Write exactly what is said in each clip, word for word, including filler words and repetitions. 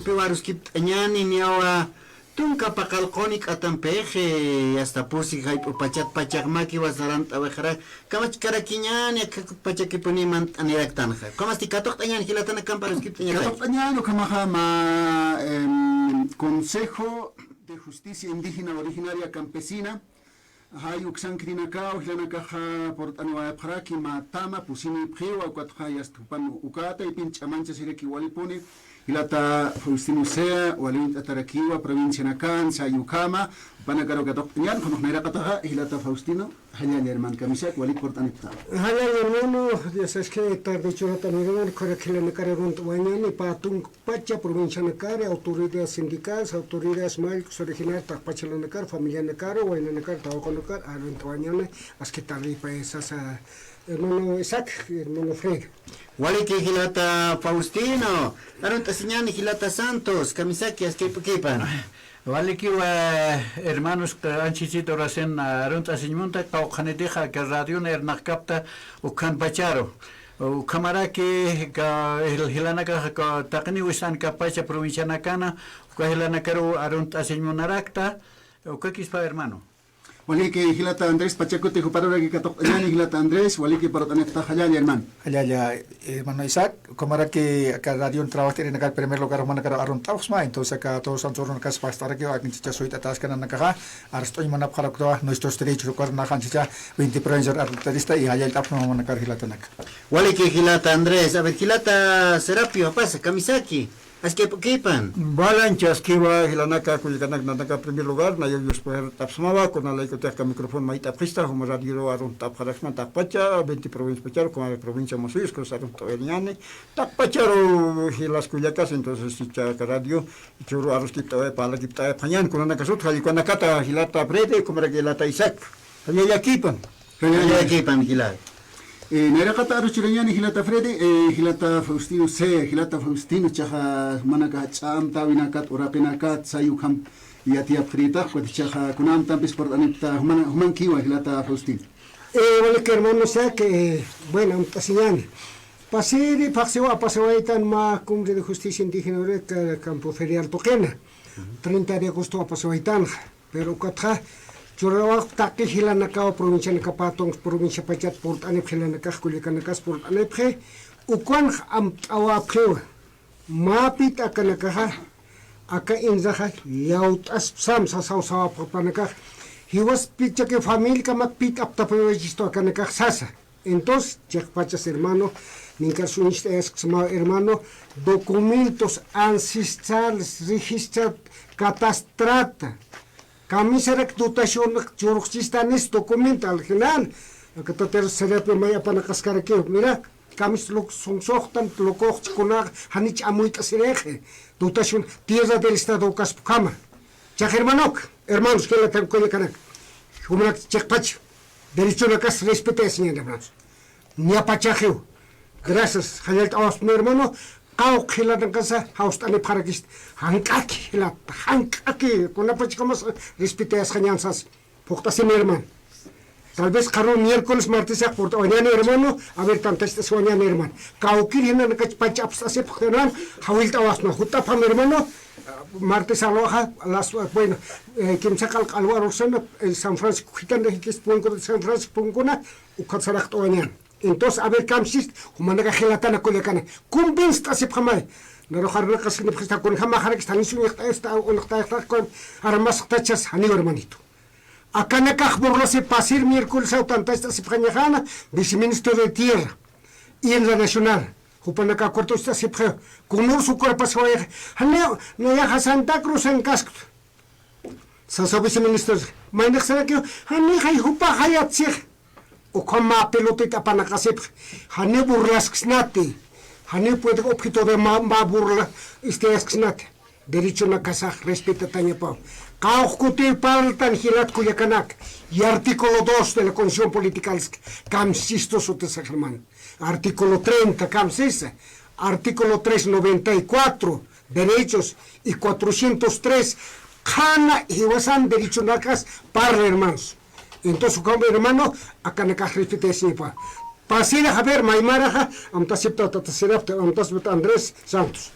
Piwa aruskipt'añäni niyawa tunka paqallquni k'atampix, eh, yasta pusi jayp'u pachat pachaqmakiwa sarant'awixara, kamachkarakiñäni akakut pachakipuni mant'aniraktanxa. Ukhamasti katuqt'añäni jilatanakamp aruskipt'añataki. Katuqt'añäni ukhamaxa mä, em, Consejo de Justicia Indígena Originaria Campesina, jay uksankirinakaw, jilanakaxa purt'aniwayapxaraki mä tama pusinipxiwa, ukatxa yasta jupan uka taypin ch'amanchasirakiw walipuni, jilata Faustino Sea, wali uñt'atarakiwa provincianakan, say ukhama, jupanakaru katuqt'añäni, ukhamax nayraqataxa, jilata Faustino, jallalla hermano, kamisaki, walik purt'anipxta. Jallalla hermano, Dios es que tarde churatan hermano, khurak jilanakar arunt'awañäni, pä tunka pacha provincianakar, autoridades sindicales, autoridades mayllkus originarias taqpach jilanakar, familianakar, waynanakar, tawaqunakar, arunt'awañäni, aski tarde payasasa, hermano Isaac, hermano Fred. Waliki jilata Faustino, arunt'asiñäni jilata Santos, kamisaki, aski p'ukipan. Walikiwa, hermanos, anchhichhita urasin, arunt'asiñ munta, qawqhanitixa aka radiona irnaqkapta ukhanpacharu. Ukhamaraki ka, jil-, jilanakaxa ka, taqiniw ist'ankapacha provincianakana, uka jilanakaruw arunt'asiñ munarakta, ukakispa hermano. Waliki jilata Andrés Pachacuti, juparuraki katuqt'añäni jilata Andrés, waliki purt'anipxta jallalla hermano. Jallalla, hermano Isaac, ukhamaraki aka radion trabajt'irinakar primer lugar jumanakar arunt'apxsma, entonces aka todos ansurunakaspa past'arakiw, akanchicha suyt'atäskananakaxa, arst'uñ munapxaraktawa, nuestros derechos, ukarnaxa anchicha veinte provincias aruntarista, y jallallt'apxsma jumanakar jilatanaka. Waliki jilata Andrés, a ver, jilata Serapio, pasa, kamisaki, aski p'ukipan. Balancha askiwa, jilanaka, kullakanak, nanaka primer lugar, nayaw yusp'art'apxsmawa, kuna laykutix aka micrófono mayt'apxista, juma radioru arunt'apxaraksma, taqpacha, veinte provincias pacharu, kuna provincia Musuyus, cruz arunt'awayañäni, taqpacharu jilas kullakas, entonces, icha aka radio, ichhüru aruskipt'away, parlakipt'awayapxañäni, kunanakasut, jall ukanakata, jilata Freddy, ukhamaraki jilata Isaac, jallallakipan. Jallallakipan jilata. Eh, nayraqata aruchurañäni jilata Freddy, eh, jilata Faustino C, jilata Faustino, jichhaxa jumanakax ch'amtäwinakat, uraqinakat, say ukham yatiyapxirïtax, ukat jichhaxa kunjamtampis purt'anipxta, juman, jumankiwa jilata Faustino. Eh, walik hermano Isaac, eh, bueno, amtasiñäni. Pasiri phaxsiwa apasawaytan mä Cumbre de Justicia Indígena Urica, Campo Ferial tuqina. Treinta de agosto apasawaytanxa. Pero ukatxa, churawax taqi jilanakaw provincianakapä tunka provincia pachat purt'anipxi jilanakax, kullakanakas purt'anipxi, ukanx amt'awapxiwa. Mä pit akanakaxa, aka insaxa llawt'aspsam sasaw sawapxapanakax. Jiwas pichaki familiakamak pit aptapxawayistu akanakax sasa. Entonces, chiqpachas hermano, ninkar suñcht'ayasksmaw hermano, documentos ancestrales, registrat, catastrata, kamisarak dotación churxchistanis documento original. Aka tatar Serapio may apanakaskarakiw, mira, kamis luk sunsuxtan, lukuxchi kunax, janich amuyt'asirixi, dotación, tierra del Estado ukaspkhama. Chax hermanok, hermanos, jilata kullakanak. Jumanak chiqpach, derechonakas respetayasiñäni, hermanos. Niyapachaxiw. Gracias, jallallt'awaspxsma hermano, qawqha jilanakasa jawst'anipxarakista. Jank'aki jilata, jank'aki, kunapachakamas respetayasxañän sas. Phuqt'asini hermano. Tal vez qarun miércoles, martesax purt'awañäni hermano, a ver, tantacht'asiwañäni hermano. Kawkir jilanakach pach apst'asipxta hermano, jawillt'awaspxsma, jutt'apxam hermano, martes alwaxa, las, bueno, eh, kimsa q'al q'alwa arursana, eh, San Francisco, jitan de jikis punku, San Francisco punkuna, ukat saraqt'awañäni. Entonces, a ver, kamsist, jumanaka jilatana kullakana. Convince t'asipxamay. Naruxarunaka sinipxista, kunjamaxarakista, janisuñaxt'ayasta, uñaxt'ayasta, kun, armasxtachas, janiw hermanito. Akanakax burlasip pasir miércoles aw tantacht'asipxañaxana, viceministro de tierra, INRA nacional. Jupanaka acuerdo ist'asipxi, kunurs ukar pasawayxa. Janiw, nayaxa Santa Cruz en casco. Sasa viceministro, maynix sarakiw, jani jay jupax jayatsix. Ukham mä pelotita apanaqasipxi. Jani burlasksnati. Jani puede objeto de mä, mä burla, este, asksnati. Derechonakasax respetatañapaw. Qawqha kutiw parltan jilat kullakanak. Y artículo dos de la Constitución Política, kamsistu sutisax hermano. Artículo treinta, kamsisa. Artículo tres noventa y cuatro, derechos, y cuatrocientos tres, qhana jiwasan derechonakas parla, hermanos. Entonces, como hermano, akanakax respetayasiñapa. Pasira Javier Maymaraxa, amtasipta, tatasirapta, amtasipta Andrés Santos.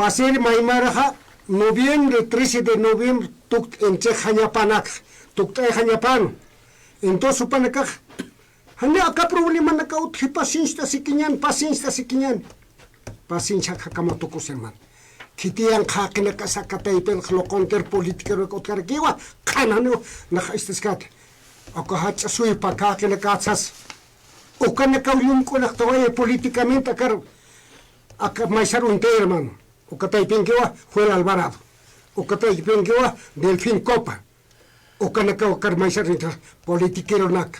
Pasir maymaraxa noviembre, trece de noviembre, tukt-, entrexañapanakx, tukt'ayxañapan. Entonces, jupanakax, jani aka problemanaka utji, paciencia sikiñan, paciencia sikiñan. Paciencia jakama tukus, hermano. Khitiyan qhaqinakasa aka taypinx loqonker politiquero utkarakiwa, qhananiw nax istaskati. Aka jach'a suypa qhaqinakatsas. Ukanakaw llumk'unaqtawaya políticamente akar, aka maysar uñtay, hermano. Uka taypinkiwa Joel Alvarado. Uka taypinkiwa Delfín Copa. Ukanakaw akar maysar uñtay politiqueronak.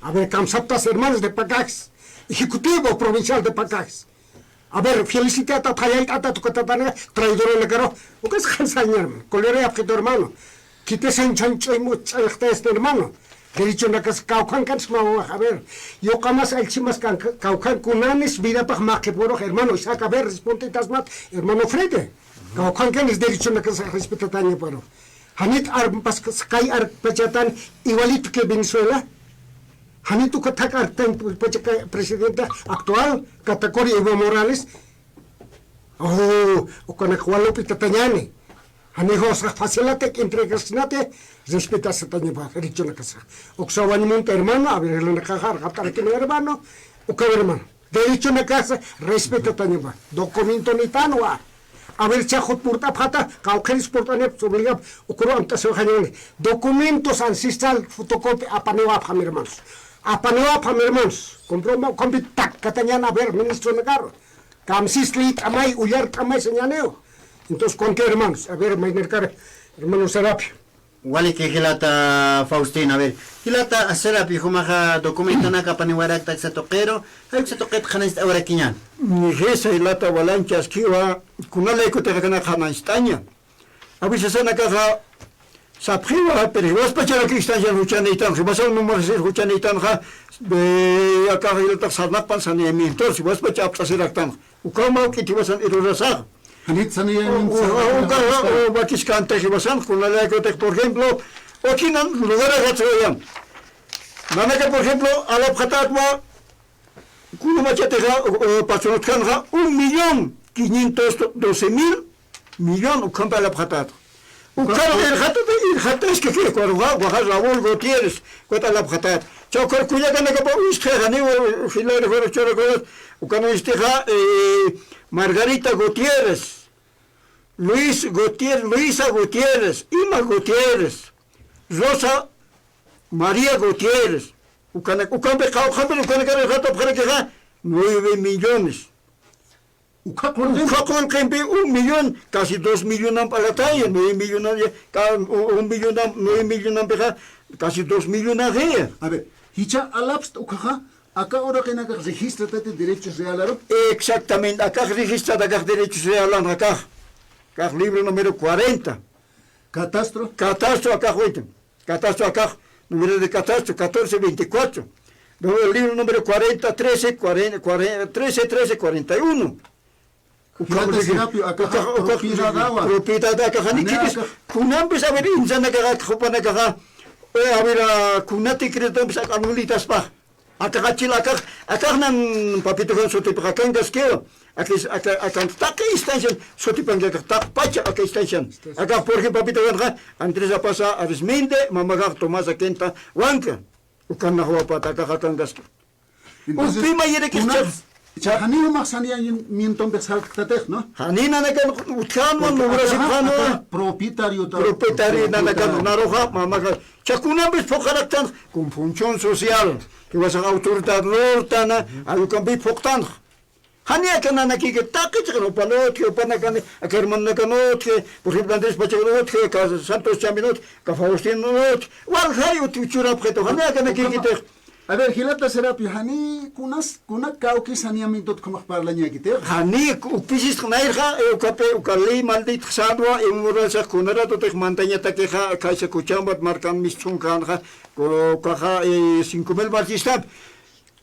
A ver, kamsaptas hermanos de Pacajes. Ejecutivo provincial de Pacajes. A ver, felicitata, thayayt'ata, tukatatana, traidoranakaru. Ukas qhansaña, hermano. Cólera yapxitu, hermano. Khitisan ch'añch'uymu ch'ayxtayasna, hermano. Derechonakas kawkhankan smawax, a ver. Yuqamas allchimas kan, kawkhan kunanis vidapax maqipurux, hermano. Isaac, a ver, responditasmat, hermano Freddy. Kawkhankanis derechonakas respetatañaparu. Janit arpas kay arpachatan igualito que Venezuela. Janit uka thak arktan pacha kay presidente actual, Catacora Evo Morales. Oh, ukanak walupitatañani. Jani josqa facilate entregasnate, respetasatañapa, richunakasa. Uksawañ munta, hermano, a ver, jilanakaxa arqapt'arakini, hermano, uka, hermano. Derechonakasa, respetasatañapa. Documentonïtanwa. A ver, chajut purt'apxata, qawqhiris purt'anip, obligap, ukuru amt'asiwaxañani. Documentos ancestral, fotocopia, apaniwapxam, hermanos. Apaniwapxam, hermanos. Comproma, compi, tak, katañan, a ver, ministronakar. Kamsis lït'amay, ullart'amay sañaniw. Entonces, ¿con qué, hermanos? A ver, maynirkar, hermano Serapio. Waliki jilata Faustina, a ver. Jilata Serapio, jumaxa documentonaka apaniwarakta aksa tuqiru, jay uksa tuqit qhananchit awrakiñan. Nijisa jilata walanchaskiwa, kunalaykutixa kana qhananchitaña. A veces anakaxa sapxiwa, pero jiwaspacharaki instancian juchanïtan, jiwasan numaxsir juchanïtanxa, de, akax jilatax sarnaqpan saneamientos, jiwaspacha apt'asiraktanxa. Ukhamaw k'it jiwasan irurasaxa. Janit saneamiento, ukaxa, o, wakiskanta jiwasan, kunalaykutix, por ejemplo, otro lugar ajatsuyan. Nanaka, por ejemplo, alapxatatwa, Kunamachatixa, eh, patrón utjkänxa, un millón quinientos doce mil millón ukhampi alapxatäta. Ukhar irxatäta, irxatäta, es que, que, ukaruxa, ukaxa Raúl Gutiérrez, ukat alapxatäta. Chawkhar kullakanakapa uñstxi, janiw, jilari, fuera, chura, fuera, ukan uñstixa, eh, Margarita Gutiérrez, Luis Gutiérrez, Luisa Gutiérrez, Ima Gutiérrez, Rosa María Gutiérrez, ukanak, ukampi, qawqhampi, ukanakar irxatapxarakixa, nueve millones. Ukha qullqimpi. Ukha qullqimpi un millón, casi dos millón amp alataya, nueve millón, ya, ca-, un, un millón amp, nueve millón ampixa, casi dos millón ajiya. A ver, jichha alapxta ukhaxa, aka uraqinakax registratati derechos realaru. Exactamente, akax registrata, akax derechos realan, akax. Akax libro número cuarenta. Catastro. Catastro, akax waytan. Catastro akax, número de catastro catorce veinticuatro. Luego el libro número cuarenta, trece, cuarenta, cuarenta, trece, trece, cuarenta y uno. Jilata Serapio, akax, akax, akax, propiedadawa. Propiedad akax, jani, jani khitis, akax. Kunampis, a ver, insanakaxa, jupanakaxa, eh, a ver, ah, kuna decretompis, akax anulitaspa. Akax achil, akax, akax nan Papito Juan sutipax akankaskiwa. Akax, aka, akan taqi instancian sutipanki, akax taqpacha aka instancian. Akax, por ejemplo, Papito Juanxa, Andrés Apaza Arismendi, mamaxax Tomasa Quinta Huanca. Ukan nax wapata akax akankaski. Entonces, ukpima yirikis kuna, chaf. Cha, jani jumax saneamientompix sarktatix, ¿no? Jani nanakan utjänwa, porque nombrasipxänwa. Akaxa, akaxa propietario ta, propietario nanakan, propietario. Naruxa, mamaxa. Cha kunampis phuqharaktan, con función social, jiwasax autoridad lurtana, ujú, ay ukampi phuqtanxa. Jani aka nanakiki taqi chiqan, upan utji, upanakan, aka hermanonakan utji, por ejemplo, Andrés Pacheco utji, aka Santos Chambin utji, aka Faustino utji, walja utji churapxitu, jani aka nanakikitix. A ver, jilata Serapio, jani kunas, kuna kawki saneamientot ukhamax parlañäkitix? Jani, ukpisistx nayrxa, eh, ukapi, uka ley malditxa sänwa, Evo Moralesax kuna ratotix mantañatakixa, khaysa Cochabambat markan misthunkänxa, ukaxa, eh, cinco mil marchistampi.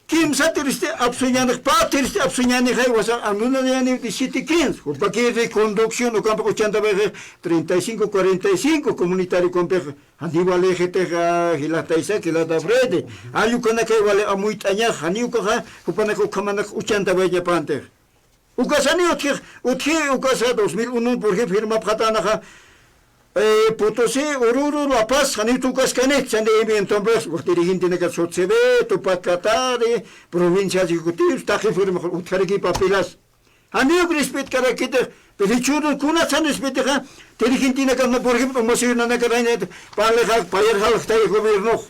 Kimsa tiristi apsuñänix, pä tiristi apsuñänix, jiwasax anunañäni diecisiete quince. Jupaki reconducción, ukampix ochenta veces treinta y cinco, cuarenta y cinco, comunitario ukampix, jani wali jitix, ah, jilata Isaac, jilata Freddy. Ay ukanakay wali amuyt'añax, jani ukaxa, jupanak ukhamanak ochenta veces ñapantix. Ukasani utji, utji, ukasa dos mil uno, por ejemplo, firmapxatanaxa, eh, Potosí, Oruro, La Paz, janiw tukaskanit, sani entonces, dirigentenaka Sotsebe, Tupac Katari, provincia ejecutivos, taqi firma, utjaraki papelas. Janiw respetkarakitix, pero jichhürun kunatsan respetixa, dirigentenakama, por ejemplo, umasiyunanakar jayna, parlixa, payar jalxtay gobiernox.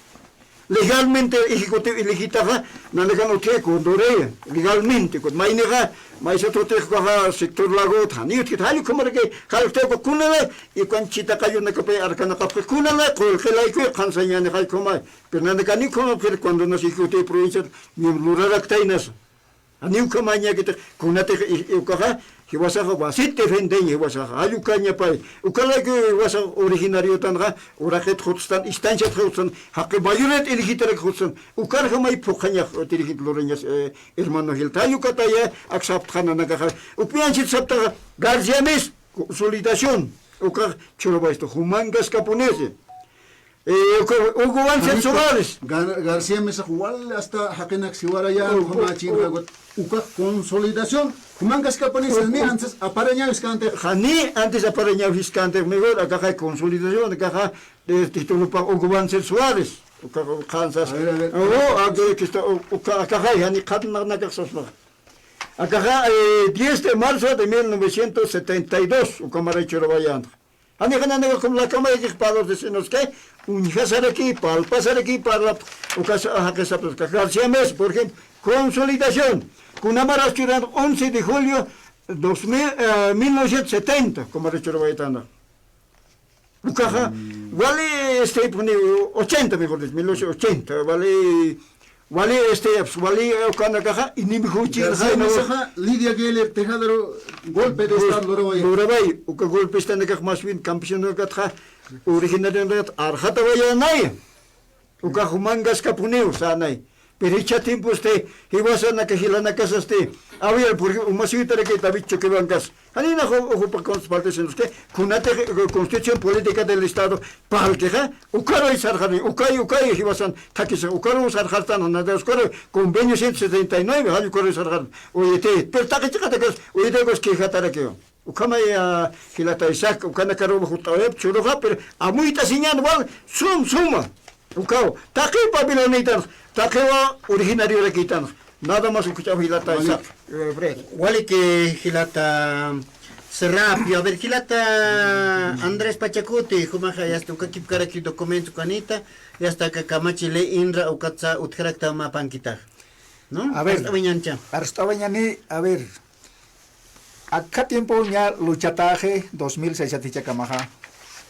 Legalmente ejecutivo elegitaxa, nanakan utji condoraya, legalmente, kut maynixa, maysa tutix ukaxa sector lagot, jani utjit, jall ukhamaraki, jalxtay uka kunala, y kuan chita qayunakapay arkanaqapxi kunala, qullqi laykuy, qhansañäni jall ukhamay. Pero nanakaniw ukhamaraki, cuando nas ejecutivo provincial, ni luraraktay nasa. Janiw ukhamañäkitix, kunatix i-, i-, ukaxa, jiwasaxa wasit defendeñ jiwasaxa, jall ukaña pay. Uka layku jiwasax originariotanxa, uraqit jutstan, instanciat jutstan, jaqi mayoría elegitarak jutstan. Ukarjamay phuqhañax dirigente lurañas, eh, hermano Gil. Jall ukataya, ak sapxta nanakaxa. Ukpianchit saptaxa, García Mesa, consolidación. Ukax churabaistu, jumankaskapunisi. Eh, Hugo, Hugo Banzer Juanito, Suárez. Gar-, García Mesa wal hasta jaqinak siwaraya, Hugo, juma chinga Hugo. Ukax consolidación. Jumankaskapunisi, Hugo. Ni antes aparañawiskantix. Jani antes aparañawiskantix, mejor akaxay consolidación, akaxa de título pa Hugo Banzer Suárez. Ukax qansas. A ver, a ver. Oh, a ver, que está, u-, uka-, akaxay, jani qhatnanakax sasnax. Akaxa, eh, diez de marzo de mil novecientos setenta y dos, ukhamaray churawayanxa. Janixa nanakax como lakamayakix parlapxi, sino que uñjasaraki, palpasaraki, parlap, ukas, jaqisapxi, García Mesa, por ejemplo, consolidación. Kunamaras churan once de julio dos mil, eh, mil novecientos setenta, como rechurwaytana. Ukaxa, wali, este, pone ochenta, mejor dicho, mil novecientos ochenta, wali, wali, este, pues, wali, eh, ukanakaxa, enemigo García chinxa, ¿no? Mesaxa, Lidia Geller Tejadaro, golpe de Gol-, Estado luraway. Luraway, uka golpestanakax más bien campesinonakat, originarionakat, arxatawayänay. Uka jumankaskapuniw sänay. Pero jichha tiempo este, jiwasanaka jilanakasa este, a ver, porque umasiyutaraki David Choquehuanca's. Janina ju-, jupa conspaltesinos que, kunatix, eh, constitución política del Estado, parlkixa, ukaruy sarxani, ukay, ukay, jiwasan, thakisa, ukaruy sarxartan, nada, ukaruy, convenio ciento setenta y nueve, jall ukaruy sarxartan, O E T, pero taqi chiqatakas, O E T kas quejataraki. Ukhamay, ah, jilata Isaac, ukanakaruw jut'awayap, churuxa, pero amuyt'asiñan wal, sum, suma. Ukaw, taqi Babilonitan, taqiwa originariorakitan. Nada más ukch'aw jilata Isaac, eh, Fred. Walik, eh, jilata Serapio, a ver, jilata Andrés Pachacuti, jumaxa, ya está, uka kipkaraki documento kanita, ya está, ka kamachi ley inra, ukatsa utjarakta mä pankitax. ¿No? A ver, arst'awañancha. Arst'awañani, a ver, Aka tiempo ña luchataxi dos mil seis jichhakamaxa.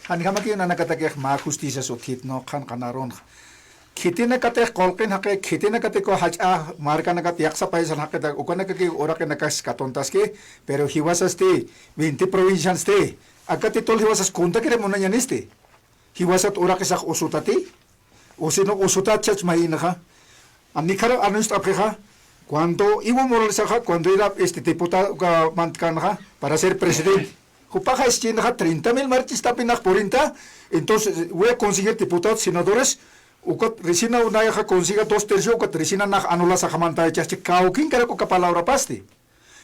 Janjamakiw nanakatakix mä justicia utjit, ¿no? Qhan qhanarunxa. Khitinakatix qullqin jaqi, khitinakatix jach'a markanakat yaqsapaysan jaqita, ukanakakiw uraqinakas katuntaski, pero jiwasasti, veinte provinciansti. Aka título jiwasas kuntakiri munañanisti. Jiwasat uraqisax usutati, o si no, usutat chach mayinxa. Nikharu anuñst'apxixa, cuando Evo Moralesaxa, cuando era, este, diputado, uka mantkanxa, para ser presidente. Jupaxa ischinxa, treinta mil marchistapinax purinta, entonces, voy a conseguir diputados, senadores, ukat recién nayaxa consiga dos tercios, ukat recién nax anulasaxa mantayachasti, kawkinkarak uka palabrapasti.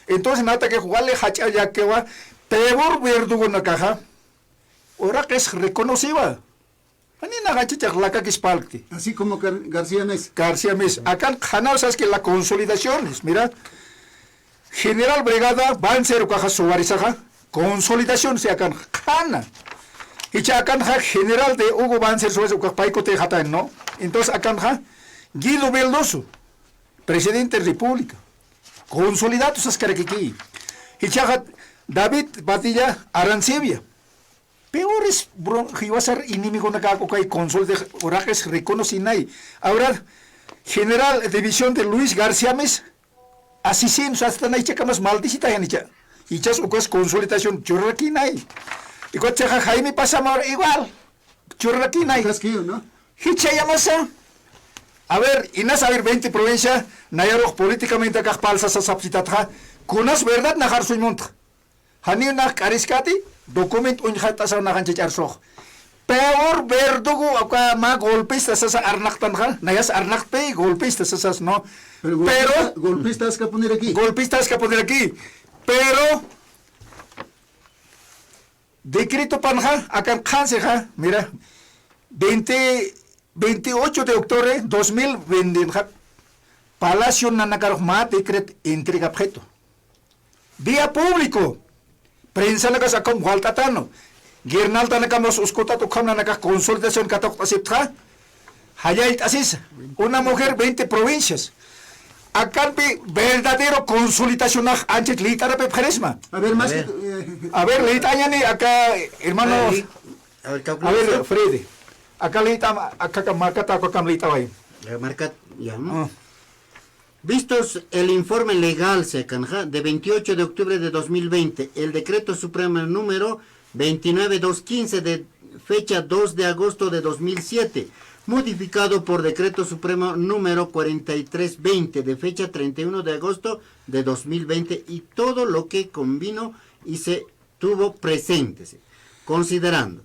Entonces, natakix wali jach'a llakiwa, peor verdugonakaxa, uraqis reconociwa. Janinax anchachix lakakis parlkti. Así como Gar-, García Mesa. García Mesa. Akan qhanaw saski la consolidaciones, mira. General Brigada Banzer ukaxa Suárez axa, consolidación si akan qhana. Jichha akanxa general de Hugo Banzer Suárez ukax paykutixatan, ¿no? Entonces akanxa Guido Beldoso, presidente de República. Consolidado saskarakiki. Jichhaxa David Padilla Arancibia. Peores bron-, jiwasar enemigonakax ukay consul de uraqis reconocinay. Ahora, general división de Luis García Mesa, asesino, hasta nay jichhakamas maldicitayan jichha. Jichhas ukas consolidación churarakinay. Igual jichhaxa Jaime Pasamor igual. Churarakinay. Casquillo, ¿no? Jichhayamasa. A ver, inas a ver, veinte provincia, nayarux políticamente akax parlsasa sapxitatxa. Kunas verdad naxar suñmunta. Janiw nax k'ariskati, documento uñjat'asaw nax anchach arsux. Peor verdugo, uka mä golpista sasa arnaqtanxa, nayas arnaqtpi, golpista sasas, ¿no? Pero golpista, pero golpista askapuniraki. Golpista askapuniraki. Pero, decreto panxa, akan qhansixa, mira, veinte, veintiocho de octubre dos mil veinte, Palacio nanakarux mä decret entregapxitu. Vía público. Prensa nakas akham walt'atanu. Guirnalda nakamas uskutat ukham nanakax consolidación katuqt'asiptxa. Jallallt'asisa. Una mujer, veinte provincias. Akanpi verdadero consolidacionax anchach liyt'arapipxirisma. A ver, más A ver. que, eh, A ver, liyt'añani acá, hermano. A ver, li-, a ver, A ver, calcula. Freddy. Acá liyt'am, acá, acá marcata, acá cam liyt'away. Eh, marcat, ya, ¿no? Ah. Vistos el informe legal, se canja, de veintiocho de octubre de dos mil veinte, el decreto supremo número veintinueve dos quince de fecha dos de agosto de dos mil siete, modificado por decreto supremo número cuarenta y tres veinte de fecha treinta y uno de agosto de dos mil veinte, y todo lo que convino y se tuvo presente, considerando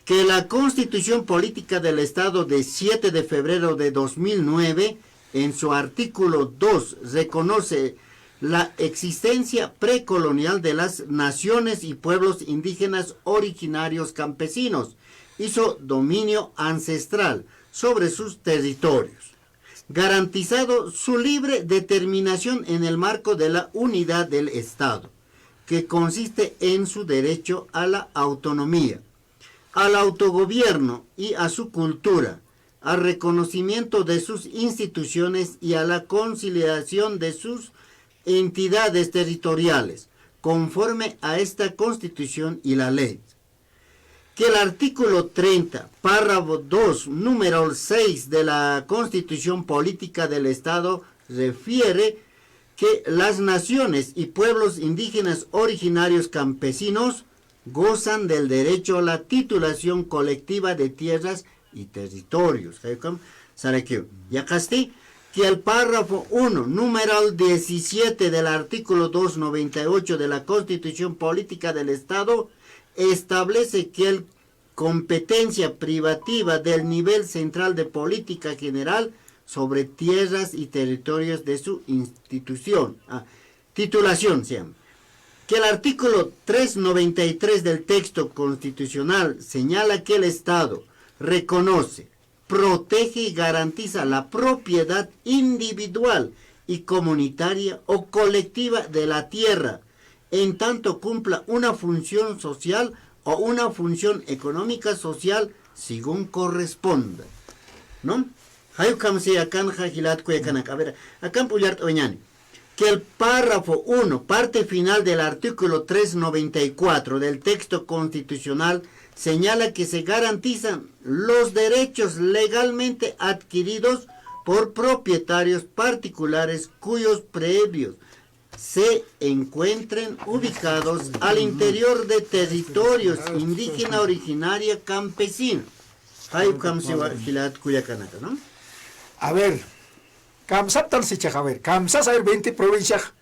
que la Constitución Política del Estado de siete de febrero de dos mil nueve, en su artículo dos, reconoce la existencia precolonial de las naciones y pueblos indígenas originarios campesinos y su dominio ancestral sobre sus territorios, garantizado su libre determinación en el marco de la unidad del Estado, que consiste en su derecho a la autonomía, al autogobierno y a su cultura, al reconocimiento de sus instituciones y a la conciliación de sus entidades territoriales, conforme a esta Constitución y la ley. Que el artículo treinta, párrafo dos, numeral seis de la Constitución Política del Estado refiere que las naciones y pueblos indígenas originarios campesinos gozan del derecho a la titulación colectiva de tierras y territorios. Jayukam sarakiw. Yaqasti, que el párrafo uno, numeral diecisiete del artículo dos noventa y ocho de la Constitución Política del Estado establece que el competencia privativa del nivel central de política general sobre tierras y territorios de su institución. Ah, titulación se llama. Que el artículo tres noventa y tres del texto constitucional señala que el Estado reconoce, protege y garantiza la propiedad individual y comunitaria o colectiva de la tierra, en tanto cumpla una función social o una función económica social según corresponda. ¿No? Jayukhamsi akanxa jilat kuyakanaka. A ver, akan p'ullart'awañani. Que el párrafo uno, parte final del artículo tres noventa y cuatro del texto constitucional, señala que se garantizan los derechos legalmente adquiridos por propietarios particulares cuyos predios se encuentren ubicados al interior de territorios indígena originaria campesina. Jayukhamsi jilat kuyakanaka, ¿no? A ver, kamsaptan sichax, a ver, kamsas, a ver, veinte provinciax,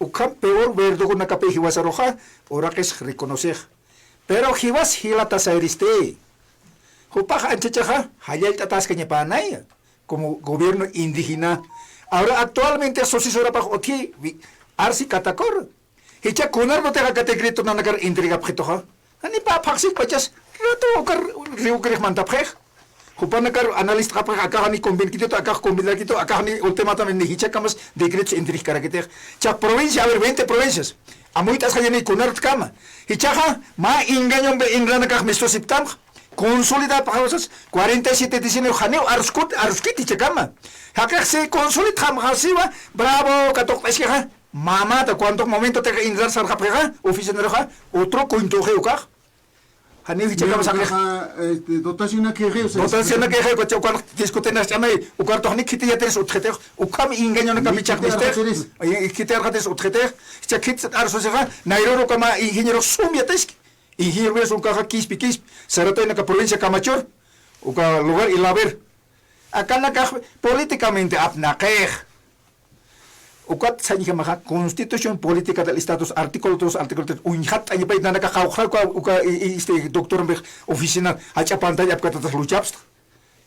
ukham peor verdugonakapi jiwasaruxa, uraqis reconocex. Pero jiwas jilatasayristi. Jupax anchachaxa, jallallt'ataskañapanaya, como gobierno indígena. Ahora actualmente sucesurapax utji, wi-, arsi Catacora. Jichha kunarnutixa aka decreto nanakar entregapxituxa. Janipa phaxsikpachas, rato ukar riwkirix mantapxix. Jupanakar analistxapxix, akax ni convenquituta, akax convenquituta, akax ni ultimatamente ni jichhakamas decretos entregkarakitix. Jichhax provincia, a ver, veinte provincias. Amuyt'asxañani kunartkama. Jichhaxa, mä engañompi inranakax mistusiptamx. Consolidapxawsas, cuarenta y siete diecinueve, janiw aruskut, aruskit jichhakama. Jaqix si consolidxamxasiwa, bravo, katuqt'askixa. Mamata, cuando momento te inrar sarxapxixa, oficinaruxa, otro cuentoxi ukax. Janiw jichhakama saqix. Ukaxa, este, dotación akixi, o sea, dotación akixi, ukax, ukax discutinas ch'amay, ukax toxni khiti yatiris utxitix, ukham engañona kamichax mistix. Khiti arxatiris. Khiti arxatiris utxitix, jichha khiti arsusixa, nayruru kama ingeniero sum yatiski. Ingeniero Wilson ukaxa Quispe, Quispe, Zarataynaka provincia Camachor, uka lugar Ilaver. Akanakax políticamente apnaqix. Ukat sañjamaxa Constitución Política del Estado, artículo dos, artículo tres, uñjatt'añapay nanaka qawqxa uka, uka, i-, i-, este, doctor mbix oficina jach'a pantalla apkatatas luchapsta.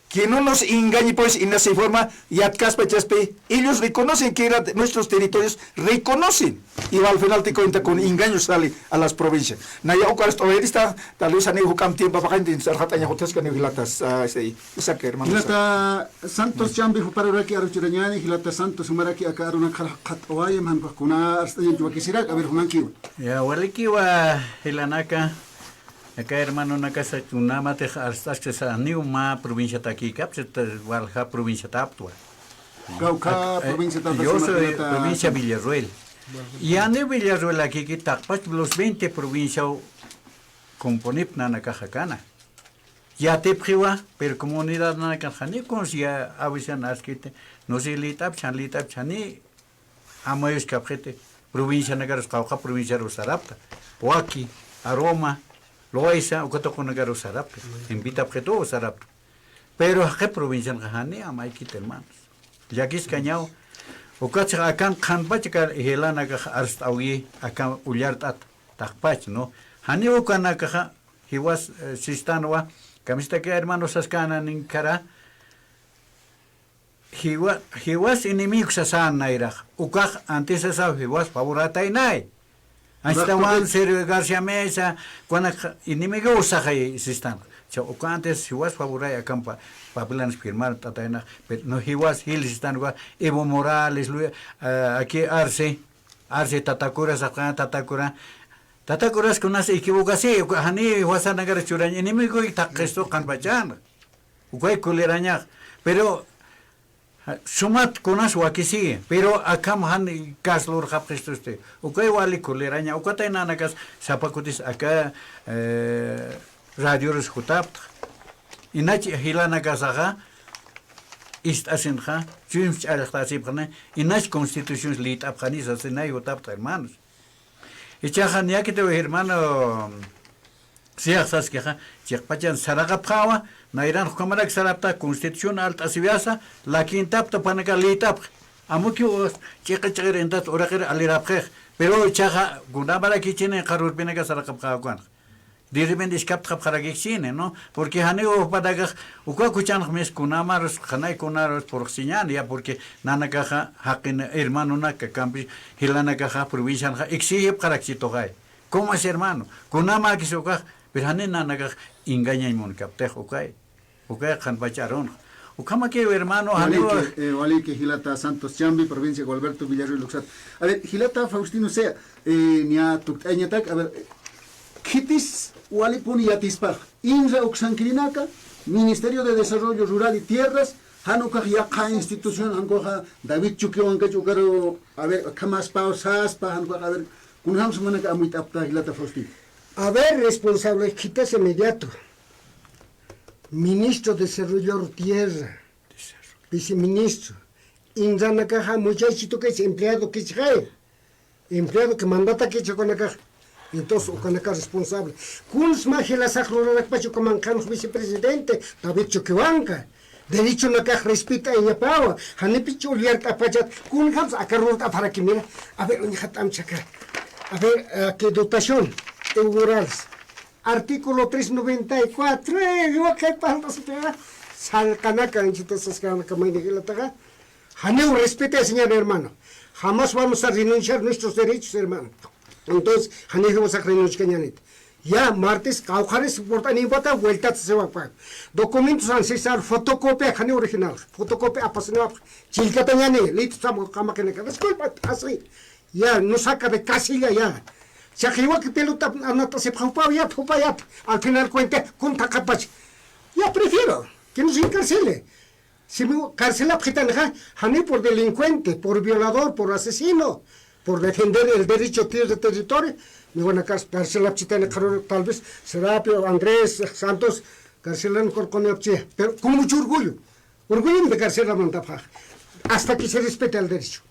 Que no nos engañe, pues, y no se informa, yatkaspa chaspi, ellos reconocen que era de nuestros territorios, reconocen. Y al final de cuenta con engaños sale a las provincias. Naya uka arst'awayarista, tal vez aniw juk'amp tiempo paqañti sarxataña juthaskaniw jilatas, ah, este, Isaac, hermano Isaac. Jilata Santos Chambi juparuraki aruchurañani, jilata Santos jumaraki aka arunakar qhat'awayam, jan kuna arst'añanki wakisirak, a ver, jumankiwa. Ya, walikiwa, jilanaka. Aka hermanonakasa kunamatix arst'askasa, janiw mä provinciatakïkapsa, walja provinciataptwa. Kawkha provinciataptwa. Yo soy provincia Villarroel. Y janiw Villarroelakïki, taqpach los veinte provinciaw componipxi nanakax akana. Yatipxiwa, pero comunidad nanakan janiw kuns ya awisan askiti, no sé, liyt'apxi, jan liyt'apxi, janiw amayuskapxiti, provincianakarus, Qawqha provinciarus sarapta. Waki, Aroma, Loayza, uka tuqunakar sarapta. Invitapxitu sarapta. Pero jaqi provincianxa jani amaykiti, hermanos. Llakiskañaw. Ukatsa akan qhanpach aka jilanakax arst'awi, akan ullart'at, taqpach, ¿no? Jani ukanakaxa, jiwas, eh, sistanwa, kamistakï hermano saskänaninkara, Jiwa-, jiwas enemigo sasan nayrax. Ukax antes sasaw jiwas favorätaynay. Anchhitawansa Sergio García Mesa, kunak enemigo saxay sistan. Cha uka antes jiwas favoräy akampa, papeles firmart'ataynax. Pero no jiwas jil sistan uka Evo Morales, Lu-, eh, aquí Arce, Arce Tata Cura, saqa Tata Cura. Tata Curas kunas equivocasi, uka jani jiwasanakar churañ enemigo y taqqistu qhanpachan. Ukay kulirañax. Pero, ja, sumat kunas wakisi, pero akham jan kas lurxapxistusti. Ukay wali kuliraña, ukatay nanakas sapa kutis aka, eh, radiorus jutapta. Inach jilanakasaxa, ist'asinxa, chuyms ch'allxtasipxani, inach constituciones liyt'apxani sasinay jutapta, hermanos. Ichaxa niyakitiw hermano, siyax saskixa, chiqpachan saraqapxawa, nayran ukhamarak sarapta, constitución alt'asiwayasa, lakintapta panaka liyt'apxi. Amukiw ch'iqi ch'iqir intat uraqir alirapxix. Pero ichaxa, kunamarakichini qarurpinaka saraqapxawa kunan. De repente iskaptxapxarakikchini, ¿no? Porque janiw jupanakax, uka kuchanx mis kunamarus, qhanay kunarus purxsiñani, ya, porque nanakaxa, jaqin hermanonaka, kampi jilanakaxa, provincianxa, exigipxarakchituxay. ¿Cómo es, hermano? Kunamakis ukax, pero jani nanakax engañañ munkaptix ukay. Ukay qhanpach arunx. Ukhamakiw, hermano, janiw. Waliki, eh, waliki jilata Santos Chambi, provincia Gualberto Villarroel uksat. A ver, jilata Faustino Sea, eh, niya tukt'ayañatak, a ver, eh, khitis walipuni yatispax, INRA uksankirinaka, Ministerio de Desarrollo Rural y Tierras, jan ukax yaqha institución, jan ukaxa David Chuquihuancach ukaru, a ver, khamaspaw saspa, jan ukax, a ver, kunjams jumanaka amuyt'apta jilata Faustino. A ver, responsable, khitis inmediato. Ministro de Desarrollo Tierra, viceministro, INRA-nakaxa muchaychitukis empleado kichxay, empleado que mandatakichix ukanakax. Entonces, ukanaka responsable. Kuns mä jilasax lurarakpach uka manqhanx vicepresidente, David Chuquihuanca. Derechonakax respetayañapawa, janipich ulluyart'apachat, kunjams aka lurt'apxaraki, mira. A ver, uñjat'amchaka. A ver, eh, que dotación, Evo Morales. Artículo tres noventa y cuatro, eh, iwakay paltas, pega. Salqanaka, anchita saskanaka, mayni jilataxa. Janiw respetayasiñan, hermano. Jamás vamos a renunciar nuestros derechos, hermano. Entonces, janiw jiwasax renunciañanit. Ya, martes, qawqharis purt'animpata, vueltata siwapxä. Documentos ancestral, fotocopia, janiw original. Fotocopia apasiniwapxä. Chillkatañani, listo, estamos, qamaqinaka. Disculpa, así. Ya, nos saca de casilla ya. Chaqiwaki pelota anat'asipxawpaw yat, jupayat. Al final cuenta, kun thaqhapach. Ya prefiero que nos encarcele. Si me carcelapxitanxa, jani por delincuente, por violador, por asesino, por defender el derecho a tierra y territorio, me van a car-, carcelapchitani, tal vez Serapio, Andrés, Santos, carcelan corconiapchi. Pero con mucho orgullo. Orgullo de carcela mandapxä. Hasta que se respete el derecho.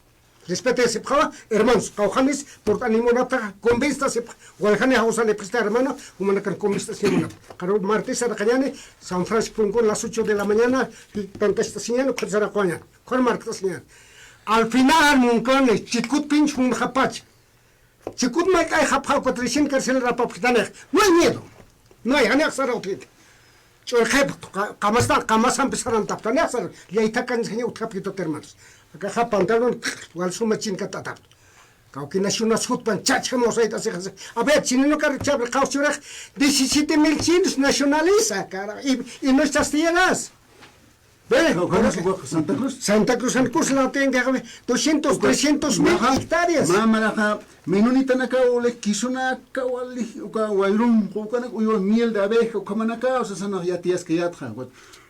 Respetayasipxawa, hermanos, qawqhanis purt'animunapxta, convenstasipx, waljani jawsanipxista, hermano, jumanakan convenstasipxawa. Karu martes saraqañani, San Francisco Puncon, las ocho de la mañana, y tantastasiñani, ukhar saraqañani, ukhar marktasiñani. Al final, munkani, Chicutpinch munxapach. Chicutmay k'ayxapxaw, cuatrocientos carcelarapapxitanix. No hay miedo. No hay, janiw saraqt'it. Ch'urqhaypxtu, qa-, qamasta-, qamasampi sarantapxtu, niya sar, llay thakanskaña utjapkitut, hermanos. Akaxa pantalón, wal suma chinkat'atapxtu. Kawkinash unas jutpan chachkam usayt'asixas. A ver, chininu kar chabri qawchurix diecisiete mil chinos nacionales, cara, y, y no es castellanas. Ve, Santa Cruz. Santa Cruz, Santa Cruz la tenga, ve, doscientos, trescientos mil hectáreas. Mamaraxa, menonitanakaw, le kisunakaw, wali, uka wayrum, ukanak uywa miel de abeja, ukhamanakaw, sasanax yatiyaskayatxa.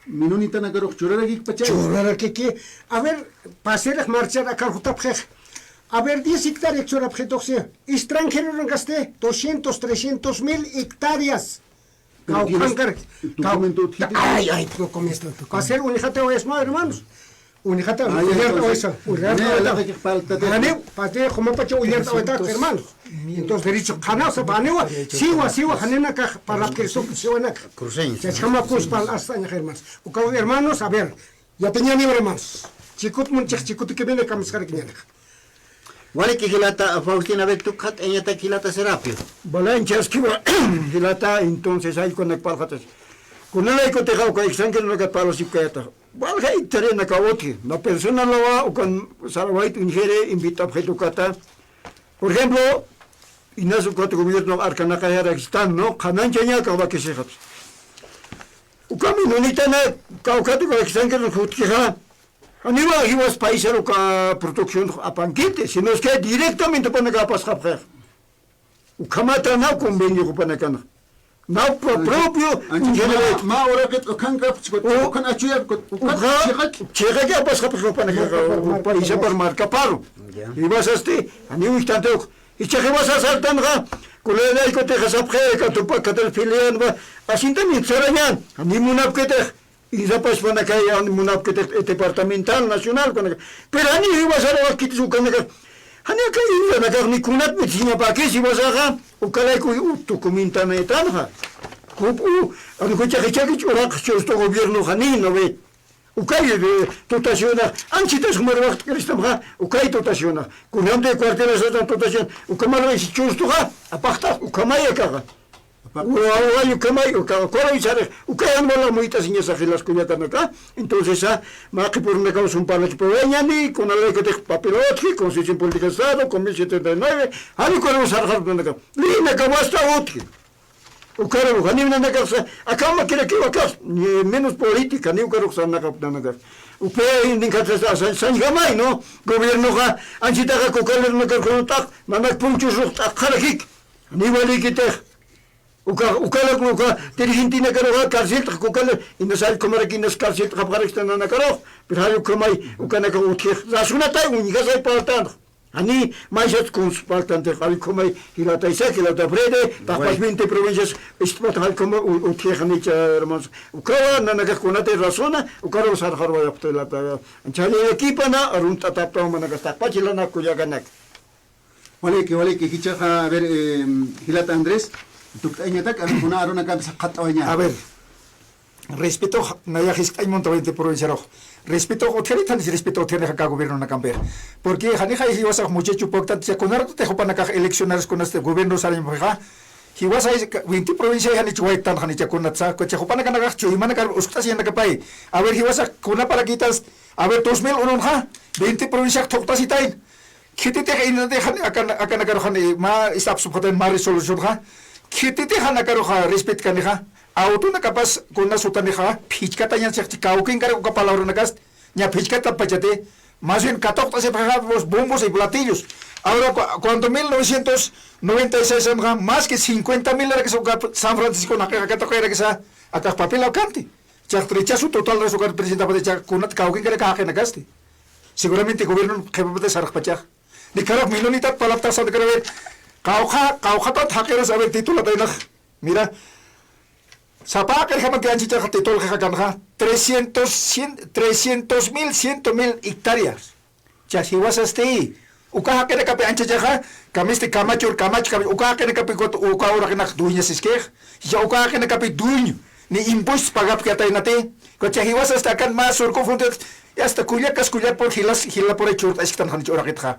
Menonitanakarux churarakikpacha. Churarakiki. A ver, pasirix marchar akar jutapxix. A ver, diez hectáreas churapxituxsi. Extranjero nankasti doscientos, trescientos mil hectáreas. Pero tienes Kawkhankaraki. Tu documento utjiti. Ay, ay, documento. Pasir unixatawayasma, hermanos. Unixata, ay, ay, uyartawaysa, ay, uyartawaysa. Ani, pati, jumapacha uyartawayta, hermanos. Entonces, derecho, qhanawsa, paniwa, siwa, siwa, janinakax, parlapkirisup, siwanakax. Cruceños. Chachkamakus, pal, hasta, hermanos. Ukaw, hermanos, a ver, ya tenía mi hermanos. Chikut mun, chik, chikut que viene, kamiskaraki ñanaka. Waliki jilata Faustina, a ver, tukxat'añatak jilata Serapio. Balanchaskiwa, jilata, entonces, ay, kunak palxatas. Kunalaykutixa uka extranjeronakat parlasipkayata. Walja hectáreanakaw utji. Na personalawa ukan sarawayt uñjiri invitapxit ukata. Por ejemplo, inas ukat gobierno arkanakayarakistan, ¿no? Qhananchaña kawakisixat. Uka menonitana kawkhat uka extranjero jutkixa. Janiwa jiwas paisar uka producción apankiti, sino es que directamente jupanakaw apasxapxix. Ukhamata naw convenio jupanakanxa. Naw pro-, propio ancha ingeniero. Ma, ma uraqit ukhankapxchi, ukan achuyapxchi, ukan uka chiqaki. Chiqaki apasxapxix jupanakaxa, paisapar markaparu. Ya. Jiwasasti, janiw wijt'anti uk. Jichhax jiwasas sartanxa, kunallaykutixa sapxi, katupa, katar filian, va, asentamiento sarañan, janiw munapkitix. Isla pachpanakay, ani munapkitix departamental, nacional, kunaka. Pero jani jiwasar wakitis ukanaka. Jani aka islanakax ni kunat mitisiñapakis jiwasaxa, ukalayku u-, documentanaytanxa. Jup u, ani juchax jichhakich uraqx churstu gobierno jani, ¿no ve? Ukay, eh, dotacionax, anchitas jumar waxt'kiristamxa, ukay dotacionax. Kunjamti cuartelas dotación, ukamarwa si churstuxa, apaxtax, ukamay akaxa. Uka, uka, ukamay, uka, uka, uka, uka, yan wala muyt'asiñasa jilas kullakanaka. Entonces, ah, mä qhipürunakaw sum parlachipawayañani, kunalaykutix papel utji, Constitución Política de Estado, Convenio setenta y nueve, jani ukaruw sarxarunaka. Lïnaka wasta utji. Ukaruw, jani nanakaxa, akama kirakiw akax, ni menos política, ni ukarux sarnaqap nanakax. Upe, ninkatas, sa-, sañjamay, ¿no? Gobiernoxa, anchitaxa kukalirunakar kunut'aq, nanak punchus ruxt'aq, qharakik. Ni walikitix. Uka, uka, uka, dirigentenakaruxa carcelt'xa, uka, inas allkumaraki inas carcelt'xa apxarakista nanakarux, pero jay ukamay, ukanakax utjix, rasunatay, uñjasay parltanx. Jani, maysat kuns parltantix, jay ukamay, jilataysa, jilata Frede, taqpax veinte provincias, istpat jay ukamay, u-, utjix, janicha, hermanos. Ukawa, nanakax kunatay rasuna, ukaruw sarxarwayapxta, jilata, chhallallakipana, arunt'ataptaw manakax, taqpach jilanak kullakanak. Waliki, waliki, jichhaxa, a ver, eh, jilata Andrés, tukt'añatak, a ver, kuna arunakampi saqxat'awaña. A ver, respeto, nayax jiskt'añ munta veinte provinciarux. Respeto, utjarita, ni respeto, utjarix aka gobiernonakampi. Porque, janixa, jiwasax muchacho poktan, ya kunaratutix jupanakax eleccionarios kunasti gobierno sarañapaxa. Jiwasa, veinte provincia, janich waytan, janich kunatsa, kucha jupanakanakax, chuymanakar, uskt'asiñanakapay. A ver, jiwasax, kunaparakitas, a ver, dos mil ununxa, veinte provinciax thuqt'asitayn. Khititix inatix jan-, akan-, akanakaruxan, eh, mä ist'apxsupxatayn mä resolucionxa. Khititix janakaruxa respetkanixa. Autonakapas kuna sutanixa, phichkatañan sixchi kawkinkarak uka palabranakasti, ña phichkatapachati, más bien katuqt'asipxixa los bombos y platillos. Ahora, cu-, cuando mil novecientos noventa y seis anxa, más que cincuenta mil arakisa uka San Francisco naqixa katuqirakisa, akax papel awkanti. Chax rechazo total ras uka presentapati, chax kunat kawkinkarak jaqinakasti. Seguramente gobierno qhipapata sarxpachax. Ni karak menonitat palaptax santkarawi. Qawqha, qawqhatat jaqiras, a ver, titulataynax. Mira. Sapa jaqirjamati anchichaxa titulxaxa kanxa. Trescientos, cien, trescientos mil, ciento mil hectáreas. Cha jiwasasti. Uka jaqinakapi anchachaxa, kamisti kamachur, kamach, kami, uka jaqinakapi uka uraqinaka dueñas iskix. Cha uka jaqinakapi dueño. Ni impuestos pagapki ataynati. Cha jiwasasti akan mä surco fronteras. Y hasta kullakas kullapur jilas, jilapura churt'asktan janich uraqitxa.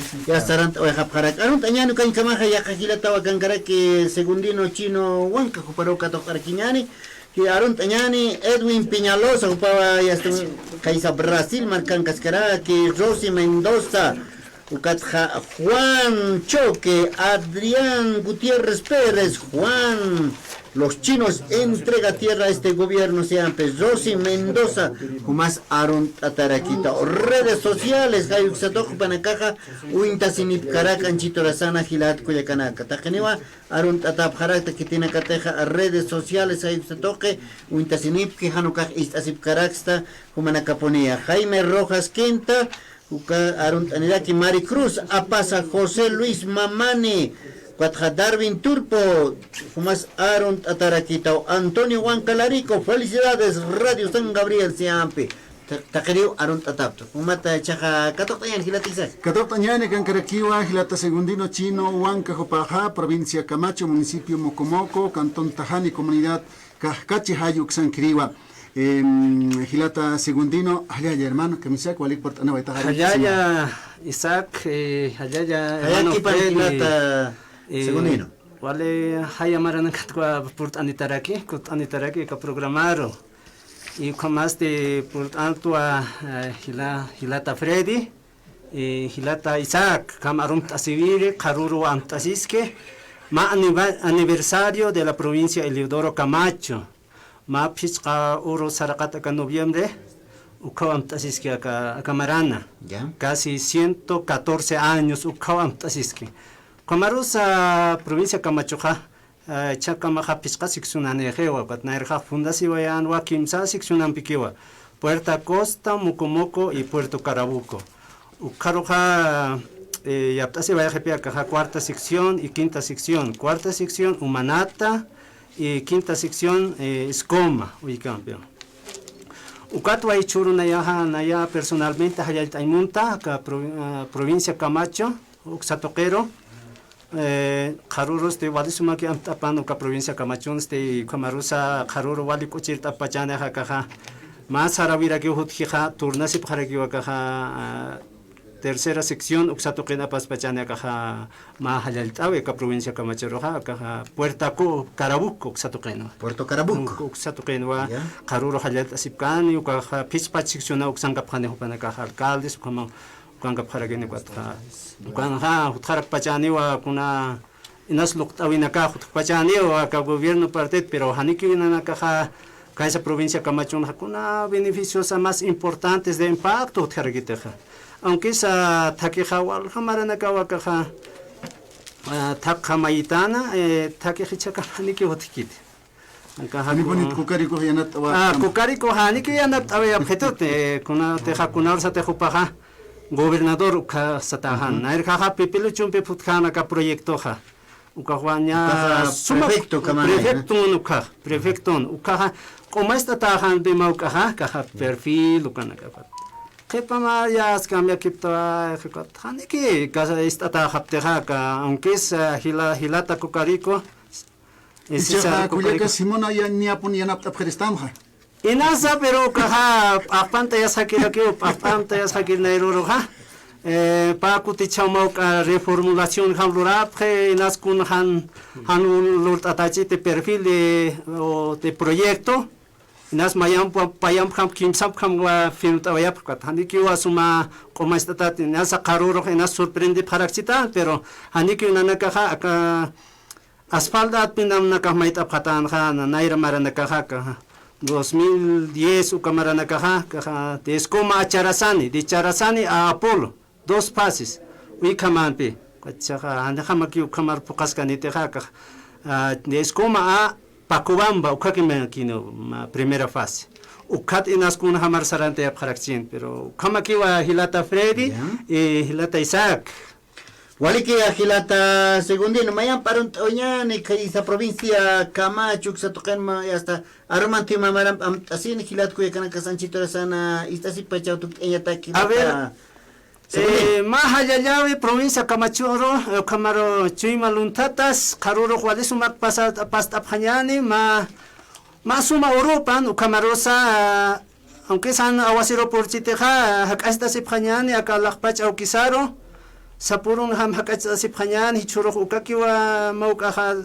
Ya, sarant'awayxapxarak. Arunt'añäni ukañkamaxa, yaqha jilataw akankaraki Segundino Chino Huanca, juparuw katuqt'arakiñäni. Ki arunt'añäni Edwin Peñalosa, jupawa yasta kaysa Brasil markankaskara, ki Rosy Mendoza, ukatxa Juan Choque, Adrián Gutiérrez Pérez, Juan, los chinos entrega tierra a este gobierno, siyampi Rosy Mendoza, jumas arunt'atarakita. Redes sociales, jay uksa tuqi jupanakaxa uñtasinipkarak, anchhiturasana jilat kullakanaka. Taqiniwa arunt'atapxarakta khitinakatixa redes sociales, jay uksa tuqi uñtasinipki, jan ukax ist'asipkaraksta jumanakapuniya. Jaime Rojas Quinta, uka arunt'aniraki. Maricruz Apaza, José Luis Mamani, ukatxa Darwin Turpo, jumas arunt'atarakitaw. Antonio Huancalarico, felicidades Radio San Gabriel, siyampi. Ta-, taqiriw arunt'atapta. Jumata, jichhaxa katuqt'añäni jilata Isaac. Katuqt'añäni akankarakiwa jilata Segundino Chino Huanca, jupaxa provincia Camacho, municipio Mocomoco, cantón Tajani, comunidad Cajacachi, jay uksankiriwa. Em, jilata Segundino, jallalla hermano, kamisaki, walik purt'anawaytaxa. Jallalla Isaac, eh, jallalla hermano Freddy, jilata, eh, Segundino. Wali jaya maranakatwa purt'anitaraki, kutt'anitaraki aka programaru. Y ukhamasti purt'antwa, eh, jila-, jilata Freddy, eh, jilata Isaac, ukham arumt'asiwiri, qharüruw amt'asiski, mä aniva-, aniversario de la provincia Eliodoro Camacho. Mä phisqa uru saraqat aka noviembre, ukhaw amt'asiski aka, aka marana. Ya. Casi ciento catorce años ukhaw amt'asiski. Ukhamarusa provincia Camachoxa, eh, jichhakamaxa phisqa seccionanixiwa, ukat nayrjax fundasiwayänwa kimsa seccionampikiwa. Puerto Acosta, Mocomoco y Puerto Carabuco. Ukkharuxa, eh, yapt'asiwayxipi akaxa cuarta sección y quinta sección. Cuarta sección Umanata y quinta sección, eh, Escoma, uykhampiwa. Ukatwa jichhüru nayaxa, naya personalmente jallallt'añ munta, aka pro-, ah, provincia Camacho, uksa tuqiru. Eh, qharürusti wali sumaki amt'apan uka provincia Camachonsti, ukhamarusa qharüru wali k'uchirt'apxachäni akaxa. Mä saräwirakiw utjixa, turnasipxarakiw akaxa, ah, tercera sección uksa tuqin apaspachäni akaxa, mä jallallt'awi aka provincia Camachoruxa, akaxa Puerto Cu-, Carabuco uksa tuqinwa. Puerto Carabuco. Uk-, uksa tuqinwa, ya, qharüru jallallt'asipkani, ukaxa phichpach seccionaw uksankapxani jupanakaxa alcaldes, ukhama ukankapxarakini ukatxa. Ukanxa, utjarakpachäniwa kuna inas luqt'äwinakax utjpachäniwa aka gobierno partit, pero janikiw nanakaxa kaysa provincia Camachonxa kuna beneficiosa más importantes de impacto utjarakitixa. Aunque sa thakixa walja maranakaw akaxa, ah, thakxa mayitana, eh, thakix jichhakam janikiw utjkiti. Akaxa, Janipunit ku-, Kukarikuxa yanapt'awa-, ah, Kukarikuxa, janiki yanapt'awayapxitut, eh, kunatixa, kunawsatix jupaxa gobernador ukhasatäxan. Ujú. Nayrjaxa pipiluchumpi phutkhan aka proyectoxa. Ukax waña ukaxa suma prefecto kamana, prefecton ukax, prefecton. Ukaxa q'umacht'atäxan pima ukaxa, akaxa perfil ukanakaxa. Qhipa mä yäskam yakiptaway, qhipat. Janiki, kasa ist'atäxaptixa, aka, aunque es, ah, jila-, jilata Kukariku, eh, César Kukariku. Ichaxa kullaka Simona ya-, niyapun yanapt'apxiristamxa. Inasa, pero ukaxa p'axpantayasxakirakiw, p'axpantayasxakir nayruruxa. Eh, pä kutichäma uka reformulación jam lurapxi, inas kun jan, jan lurt'atächiti perfil de, o de proyecto. Inas mayamp, payampjam, kimsampjam wa firmt'awayapxi, kata. Janikiwa suma q'umacht'atat, inasa qharürux, inas sorprendipxarakchita, pero janikiw nanakaxa, aka, asfalto atpinam nakax mayt'apxatänxa, na-, nayra maranakaxa, akaxa, dos mil diez uka maranakaxa, akaxa, de Escoma a Charasani, de Charasani a Apolo, dos fases, uykhamampi. Ukachaxa, janjamakiw ukhamar phuqhaskanitixa, akaxa, ah, de Escoma a Pacobamba, ukhakimakiw, ma, primera fase. Ukat inas kunjamar sarantayapxarakchini, pero ukhamakiwa jilata Freddy, ya, y jilata Isaac. Waliki, jilata Segundino, mayamp arunt'awañäni, khaysa provincia Camacho uksa tuqinma, y hasta arumanti mamaramp amt'asini, jilat kullakanaka sanchiturasana, ist'asipachaw tukt'añataki, a ver, jilata Segundino. Eh, mä jallallawi provincia Camachoru, eh, ukhamaru chuyma lunthatas, qharürux wali sumak pasa-, past'apxañäni, mä, mä suma urupan, ukhamarusa, aunque san aguacero purchitixa, jak'acht'asipxañäni, aka Laqpach Awkisaru, sapürunjam jak'acht'asipxañäni, jichhürux ukakiwa mä ukaxa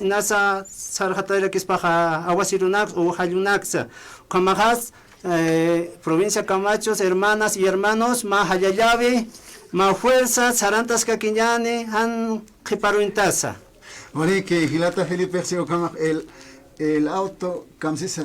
inasa sarxatayrakispaxa aguacerunaksa o jallunaksa. Ukhamaxas, eh, provincia Camachos, hermanas y hermanos, mä jallallawi, mä fuerza, sarantaskakiñäni, jan qhiparuntasa. Waliki, jilata Felipe, si ukhamax el, el auto, kamsisa.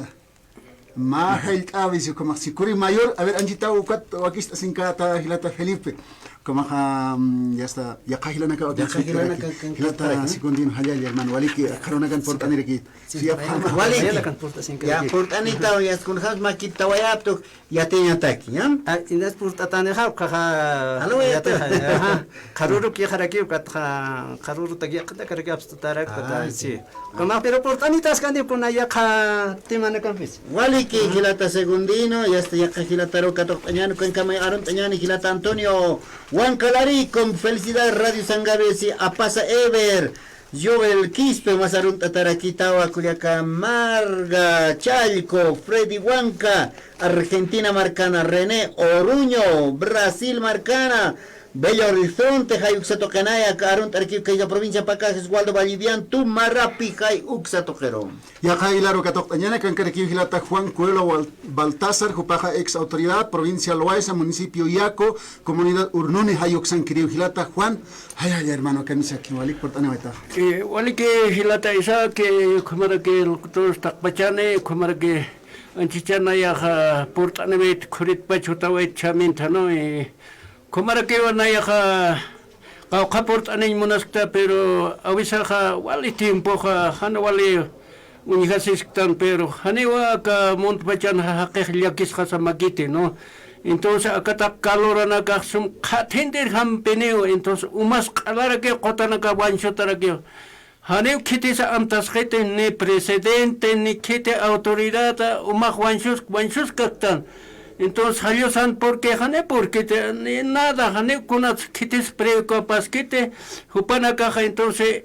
Mä jallt'äwi, si ukhamax, si kuri mayor, a ver, anchitaw ukat wakicht'asinkata, jilata Felipe. Ukhamaxa, mm, ya está, yaqha jilanaka wakicht'asinkata. Yaqha jilanaka, jilata Segundino, jallalla, hermano, waliki, qharunakan purt'aniraki. Sí, sí, waliki. Ya, purt'anitaw, ya, kunjams makiptawayaptu, yatiñataki, ¿ya? Ah, inas purt'atanixa, ukaxa, alwayata, yatixa, ajá. Qharürukixaraki, ukatxa, qharürutaki, yaqhatakaraki, apstutarak, ah, sí. Ukhamax, pero purt'anitaskani kuna yaqha temanakampis. Waliki, jilata Segundino, y hasta yaqha jilataru katuqt'añäni, kunkama arunt'añäni, jilata Antonio Huanca Larico, felicidad, Radio San Gabriel, si, Apasa Ever, Joel Quispe, mas arunt'atarakitawa, kullaka Marga Challco, Freddy Huanca, Argentina markana, René Oruño, Brasil markana, Belo Horizonte, jay uksa tuqinaya, arunt'arakiw kaysa provincia Pacajes, Waldo Vallivian, Tumarapi, jay uksa tuqiru. Yaqha jilaru katuqt'añäni, akankarakiw jilata Juan Cuello Bal-, Baltázar, jupaxa ex autoridad, provincia Loayza, municipio Yaco, comunidad Urnuni, jay uksankiriw jilata Juan, jay, jay, hermano, kamisaki, walik purt'aniwaytaxa. Eh, waliki jilata Isaac, eh, ukhamaraki locutor taqpachani, ukhamaraki anchhichan nayaxa purt'aniwayt, khuritpach jutawayt chhaminthanu, eh, Ukhamarakiwa nayaxa qawqha purt'aniñ munaskta, pero awisaxa wali tiempoxa jan wali uñjasisktan, pero janiwa aka muntpachanxa jaqix llakisxasamakiti, ¿no? Entonces, akataq caloranakax sum qhathintir jampiniw, entonces, umas q'alarakiw qutanaka wañsutarakiw. Janiw khitisa amtasqiti, ni presidente, ni khiti autoridad, umax wañsus-, wañsuskaktan. Entonces, jallusan, porque janiw, porque te, ni nada, janiw kunats khitis preocupaskiti, jupanakaxa, entonces,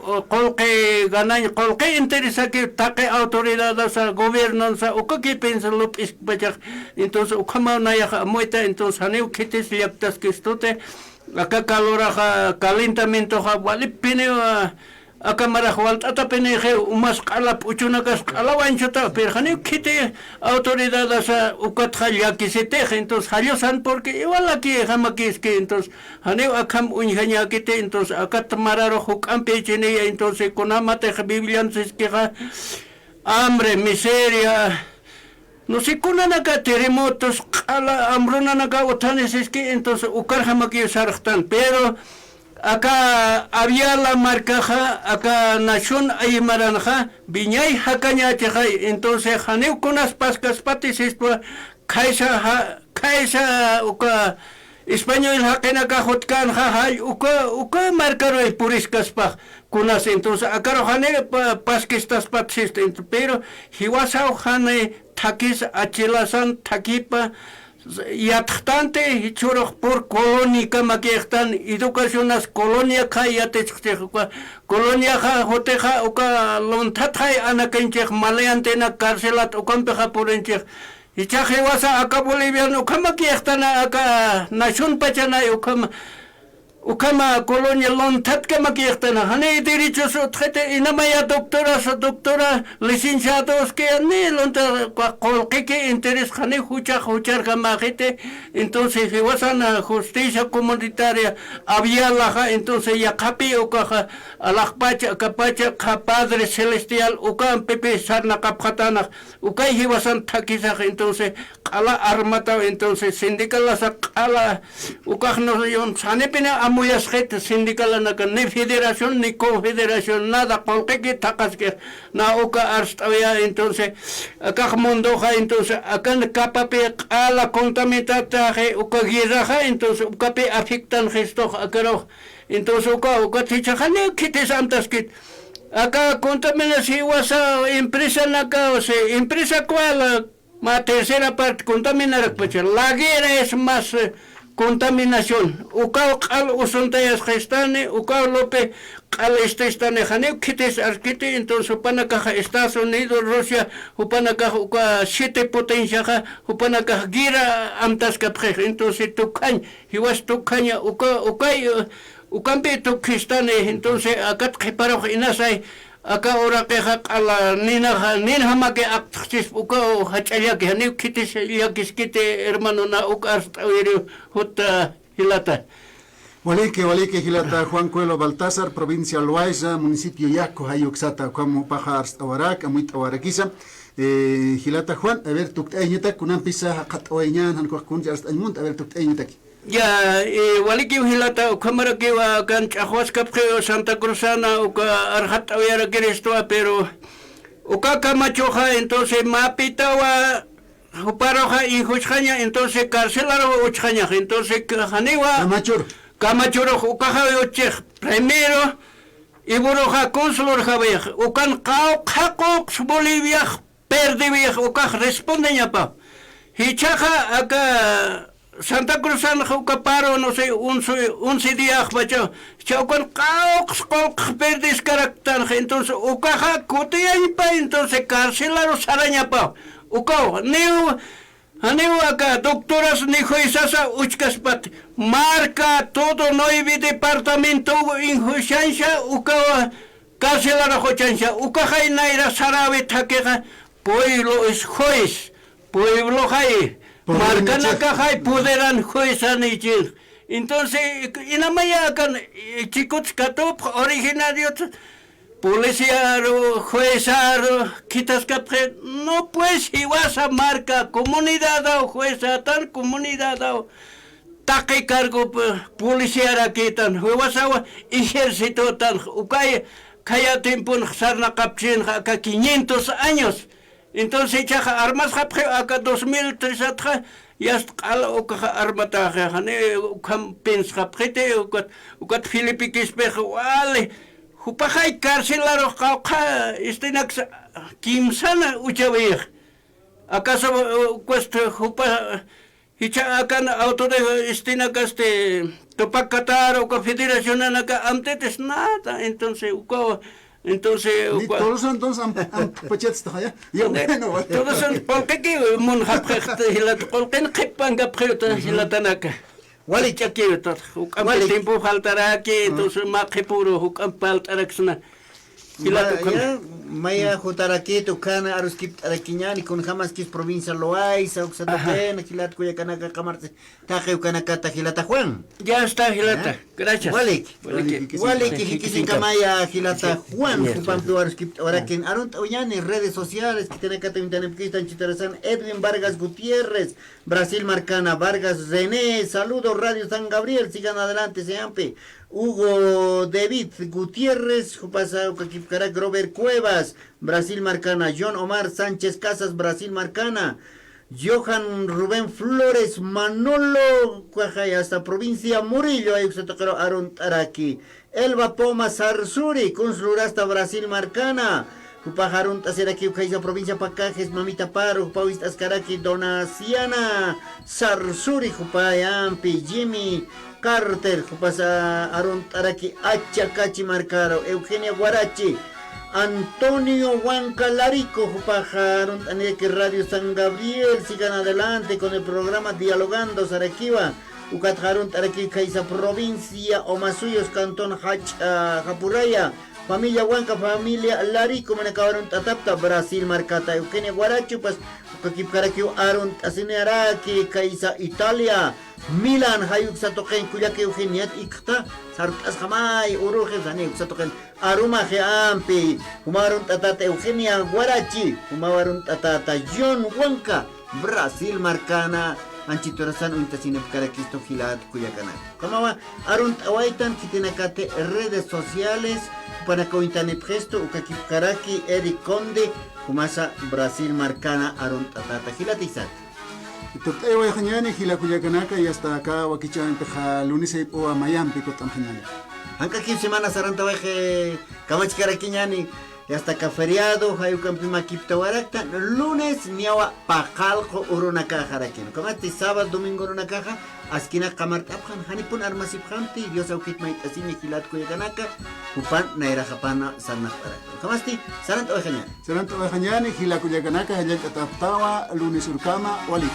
o, qullqi ganañ, qullqi interesaki taqi autoridadasa, gobiernonsa, uka kipinsa lup'iskpachax. Entonces, ukhamaw nayaxa amuyta, entonces, janiw khitis llaktaskistuti, aka caloraxa, calentamientoxa, walipiniw, ah, Aka marax walt'atapinixi umas q'ala p'uchunakas q'ala wañchuta, pero janiw khiti autoridadasa ukatxa llakisitix, entonces jallusan, porque igual aquí jamakiski, entonces janiw akham uñjañäkiti, entonces akat mararux juk'ampi ichiniya, entonces kunamatix Biblian siskixa, hambre, miseria, no sé, kunanaka terremotos, q'ala hambrunanaka uthanisiski, entonces ukarjamakiw sarxtan, pero Aka Aviala markaxa, aka nación aymaranxa, wiñay jakañächixay. Entonces, janiw kunas paskaspati sistwa, khaysa ja-, khaysa uka español jaqinaka jutkänxa, jall uka, uka markaruy puriskaspax kunas. Entonces, akaru janiw pa-, paskistaspat sisti. Ent-, pero jiwasaw jani thakis achilasan thakipa, yatxtanti, jichhürux pur coloniakamaki ixtan, educacionas coloniakxa yatichxchix, uka coloniaxa jutixa, uka lunthatxay anakanchix, maleantina carcelat ukampixa purinchix. Jichhax jiwasa aka boliviano ukhamaki ixtana, aka nación pachanay ukhama, ukhama colonia lunthatkamaki ixtana, jani derechos utjiti, inamaya doctoras, doctora, licenciados que ni lunta, qullqiki interés jani juchax jucharkamäxiti. Entonces, jiwasan justicia comunitaria Avialaxa, entonces, yaqhapi ukaxa, alaxpacha, akapacha, qha Padre Celestial, ukampipi sarnaqapxatanax, ukay jiwasan thakisax, entonces, q'ala armataw, entonces, sindicalasa q'ala, ukax no, yo, sanipina amuyasxit sindicalanaka, ni federación, ni confederación, nada, qullqiki thaqaskix, na uka arst'awaya, entonces, akax mundoxa, entonces, akan kapapi q'ala contaminataxi, uka guerraxa, entonces, ukapi afectanxistux, akarux, entonces, uka, uka thichaxani khitis amtaskit. Aka contaminación jiwasa empresanaka, o sea, empresa cual, mä tercera parte contaminarakpacha. La guerra es más, eh, contaminación. Ukaw q'al usuntayasxistani, ukaw lupi q'al ististani, janiw khitis askiti, entonces jupanakaxa Estados Unidos, Rusia, jupanakax uka siete potenciaxa, jupanakax guerra amtaskapxix. Entonces tukjañ, jiwas tukjaña, uka, ukay, eh, ukampi tukjistani, entonces akat qhiparux inasay, aka uraqixa q'ala ninaxa, ninjamaki aptxchispa, ukaw jach'a llaki, janiw khitis llakiskiti, hermano, na uk arst'awiriw jutta jilata. Waliki, waliki, jilata Juan Cuello Baltázar, provincia Loayza, municipio Yaco, jayuksata, ukham jupaxa arst'awarak, amuyt'awarakisa. Eh, jilata Juan, a ver, tukt'ayañatak, kunampisa jaqhat'awayañan, jan ukax kuncha arst'añ munta, a ver, tukt'ayañataki. Ya, eh, walikiw jilata, ukhamarakiwa kan ch'axwaskapxiw Santa Cruzana, uka arxat'awiyarakiristwa, pero uka Camachoxa, entonces, mapitawa, juparuxa injuchxaña, entonces, carcelaruw uchxañax, entonces, janiwa. Camachur. Camachurux, ukaxa uchchix, primero, Iburuxa consulurjawix, ukan qawqha quqs Boliviax, perdiwix ukax respondeñapaw. Jichhaxa aka Santa Cruzanxa uka paro, no sé, once, once diaxpacha, jichha ukan qawqs qullqx perdiskaraktanxa, entonces ukaxa kutiyañpa, entonces carcelaru sarañapaw. Ukaw, niw, janiw aka doctoras ni juezasa uchkaspati, marka todo nueve departamento injuchañsa, ukawa carcelaru juchañsa, ukaxay nayra sarawi thakixa, pueblo es juez, puebloxay, markanakaxay poderan juezanichix. Entonces, inamaya akan, eh, chikuts katupx, originarios, policiaru, juezaru, khithaskapxi, no pues, jiwasa marka, comunidadaw juezatan, comunidadaw, taqi cargo, p-, policiarakitan, jiwasawa ejércitotan, ukay khaya tiemponx sarnaqapchinxa aka quinientos años. Entonces, jichhaxa armasxapxiw aka dos mil tres atxa, yast q'al ukaxa armataxi, jani ukham piensxapxiti, ukat, ukat Felipe Quispix wali, jupaxay carcelarux qawqha, istinaks kimsana uchawix. Acaso, uh, ukwast jupa, jichha akan autoridad istinakasti, Tupac Katara, uka federacionanaka amtitis nada, entonces, ukaw, entonces, ni uka Tolosa, entonces, am-, am-, pachats taxaya. Ya, bueno, vale. Tolosa, qullqiki munxapxi, jilat, qullqin qhipankapxi, jilatanaka. Wali. Ch'akiw, tat, uk'ampi tiempo faltaraki, entonces, mä qhipüru, uk'amp palt'araksna. Jilat, ma-, ukham. Ya, Maya jutarakitu, ukhana aruskipt'arakiñäni, kunjamaskis provincia Loayza, uksa tuqina, jilat kullakanaka, qamart'isi taqi ukanakata, jilata Juan. Ya está, jilata. ¿Eh? Gracias. Waliki. Waliki, waliki, waliki, jikisiñkamaya, jilata Juan, jupampiw aruskipt'awarakin, arunt'awayañäni redes sociales, khitinakata uñtanipkista, anchhitarasan Edwin Vargas Gutiérrez, Brasil markana, Vargas René, saludo Radio San Gabriel, sigan adelante, siempre. Hugo David Gutiérrez, jupasa ukakipkarak, Robert Cuevas, Brasil markana, John Omar Sánchez Casas, Brasil markana, Johan Rubén Flores, Manolo, ukaxa hasta provincia Murillo, ay uksa tuqiru arunt'araki. Elba Poma Sarsuri, kuns lurasta Brasil markana. Jupax arunt'asirakiw khaysa provincia Pacajes, Mamita Paro, jupaw ist'askaraki Donaciana Sarsuri, jupayampi Jimmy Carter, jupasa arunt'araki Achakachi markaru, Eugenia Guarachi, Antonio Huanca Larico, jupax arunt'aniraki Radio San Gabriel, sigan adelante con el programa Dialogando sarakiwa. Ukat arunt'araki khaysa provincia Omasuyos, cantón Jach'a, Japuraya, familia Huanca, familia Larico, manakaw arunt'atapta Brasil markata, Eugenia Guarachi, jupas ukakipkarakiw arunt'asiniraki khaysa Italia, Milan, jay uksa tuqin, kullaka Eugenia, ikxta, sart'asxamay, uruxi, jani uksa tuqin, arumaxi ampi, jumaw arunt'atata Eugenia Guarachi, jumaw arunt'atata John Huanca, Brasil markana, anchhitarasan uñtasinipkarakistu jilat kullakanaka. Ukhamawa arunt'awaytan khitinakati redes sociales, jupanaka uñtanipxistu, ukakipkaraki Eric Conde, jumasa Brasil markana arunt'atata jilat isat. Tukt'aywayxañäni jila kullakanaka, y hasta aka wakichanpixa lunes jayp'uwa mayampi kutt'amxañäni. Jank'akiw semana sarantawayxi, kamachkarakiñäni, y hasta aka feriado, jay ukampi makiptawarakta, lunes niyawa paqallqu urunakaxarakin. Ukhamasti sábado, domingo urunakaxa, askinak qamart'apxam, janipun armasipxamti, Dios awkit mayt'asiña jilat kullakanaka, jupan nayraxapana sarnaqt'arakta. Ukhamasti, sarantawayxañäni. Sarantawayxañäni, jila kullakanaka, jallallt'ataptawa, lunes urkama, walik.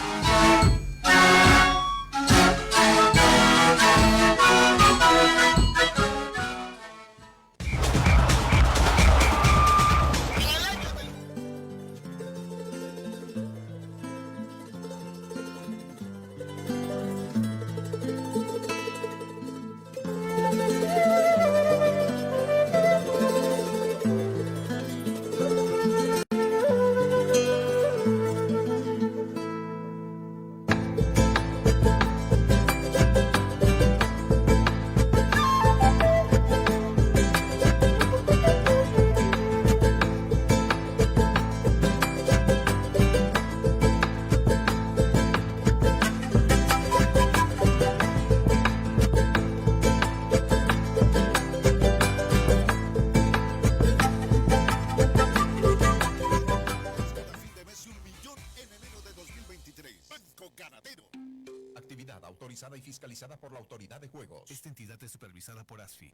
Fin de mes y un millón en enero de dos mil veintitrés. Banco Ganadero. Actividad autorizada y fiscalizada por la Autoridad de Juegos. Esta entidad es supervisada por asfi.